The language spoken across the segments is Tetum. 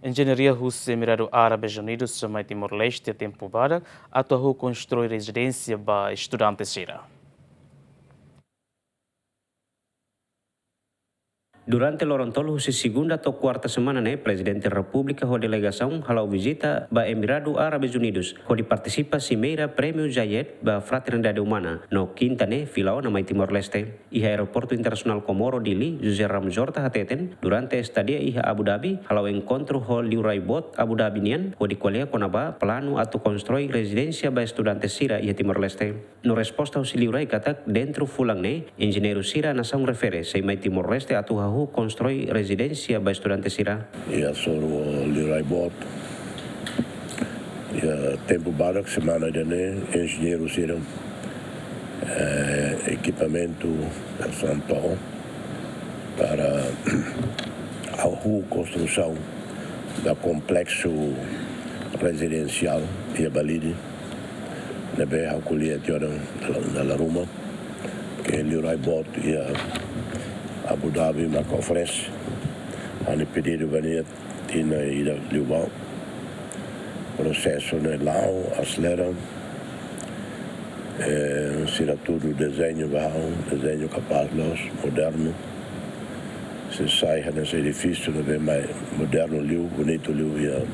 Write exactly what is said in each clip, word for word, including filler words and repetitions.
Enjeñaria husi Emiradu Árabes Unidus mai Timor-Leste tempu badak atu hahú konstrui rezidénsia ba estudante sira. Durante loron tolu husi segunda to'o kuarta semana ne'e, Prezidente Repúblika ho delegasaun hala'o vizita ba Emiradu Árabes Unidus, hodi partisipa simeira Prémiu Zayed ba Fraternidade Umana, no kinta ne'e fila ona mai Timor-Leste. Iha Aeroportu Internasionál Komoro Dili, José Ramos Horta hateten, durante estadia iha Abu Dhabi, hala'o enkontru ho liurai boot Abu Dhabi nian, hodi ko'alia kona-ba planu atu konstrui rezidénsia ba estudante sira iha Timor-Leste. No resposta husi liurai katak dentru fulan ne'e, enjeñeiru sira nasaun refere sei mai Timor-Leste atu hahú konstrui rezidénsia ba estudante sira. Iha hasoru liurai boot, iha tempu badak semana ida-ne'e, enjeñeiru sira, eh, ekipamentu, santo para hahú konstrusaun ba kompleksu rezidensiál iha Balide. Ne'ebé ha'u ko'alia tiha ona dala, dala ruma, ke liurai boot iha Abu Dhabi maka oferese. Ha'u-nia pedidu ba nia tinan ida liubá. Prosesu ne'e la'o, aselera. Eh, sira hatudu dezeñu ba ha'u, dezeñu kapás loos, modernu. Sei sai hanesan edifísiu ne'ebé mai modernu liu, bonitu liu iha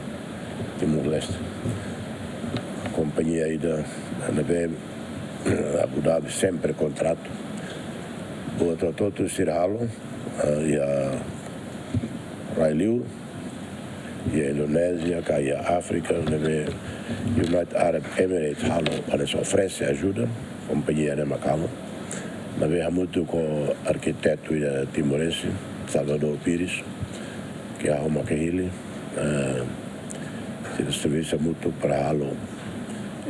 Timor-Leste. Kompañia ida ne'ebé Abu Dhabi sempre kontratu. Buat hotu-hotu sira halo, eh, iha rai-liur, iha Indonézia, ka iha Áfrika, ne'ebé United Arab Emirates halo, hanesan oferese ajuda, kompañia ne'e mak halo. Ne'ebé hamutuk ho arkitetu ida timorense, Salvador Pires, ke ha'u mak hili, eh, sira servisu hamutuk para halo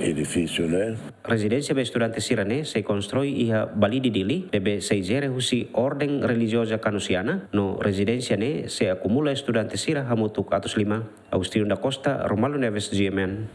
edifísiu ne'e. Rezidénsia ba estudante sira-ne'e sei konstrui iha Balide Dili, ne'ebé sei jere husi orden relijioza Kanusiana, no rezidénsia ne'e sei akumula estudante sira hamutuk atus lima. Agostinho da Costa, Romualdo Neves, G M N.